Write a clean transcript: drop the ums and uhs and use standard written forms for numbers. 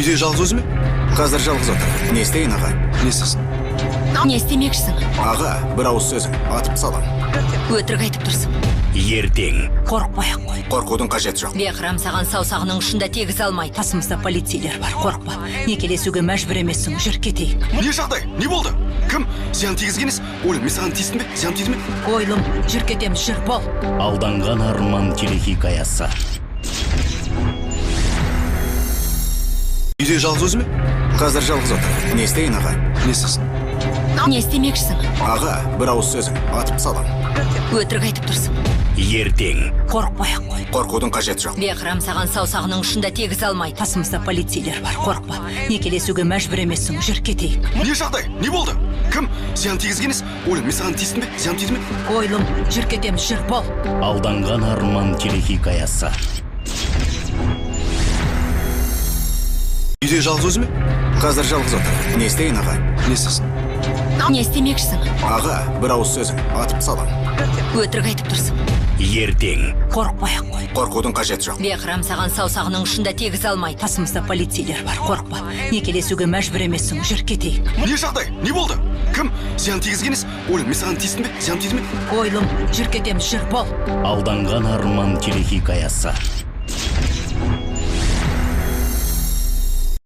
Үйде жалғыз өзі ме? Қазір жалғыз отыр. Не істейін, аға? Не істейсің? Не істемекшісің? Аға, бір ауыз сөзің. Атып салам. Өтірік айтып тұрсың. Ертең. Қорықпай ақ қой. Қорқудың қажеті жоқ. Бехрам саған саусағының ұшын да тегізе алмайды. Қасымызда полицейлер бар, қорықпа. Некелесуге мәжбүр емессің, жүр кетейік. Не жағдай? Не болды? Кім? Зиян тигізген емес? Оля, мен саған тиістім бе? Зиян тиді ме? Ойлым, жүр кетеміз, жүр бол. Алданған арман телехикаясы. Үйде жалғыз өзі ме? Қазір жалғыз отыр. Не істейін, аға? Не істейсің? Не істемекшісің? Аға, бір ауыз сөзің. Атып салам. Өтірік айтып тұрсың. Ертең. Қорықпай ақ қой. Қорқудың қажеті жоқ. Бехрам саған саусағының ұшын да тегізе алмайды. Қасымызда полицейлер бар, қорықпа. Некелесуге мәжбүр емессің, жүр кетейік. Не жағдай? Не болды? Кім? Зиян тигізген емес? Оля, мен саған тиістім бе? Зиян тиді ме? Ойлым, жүр кетеміз, жүр бол. Алданған арман телехикаясы. Үйде жалғыз өзі ме? Қазір жалғыз отыр. Не істейін, аға? Не істейсің? Не істемекшісің? Аға, бір ауыз сөзің. Атып салам. Өтірік айтып тұрсың. Ертең. Қорықпай ақ қой. Қорқудың қажеті жоқ. Бехрам саған саусағының ұшын да тегізе алмайды. Қасымызда полицейлер бар, қорықпа. Некелесуге мәжбүр емессің, жүр кетейік. Не жағдай? Не болды? Кім? Зиян тигізген емес? Оля, мен саған тиістім бе? Зиян тиді ме? Ойлым, жүр кетеміз, жүр бол. Алданған арман телехикаясы.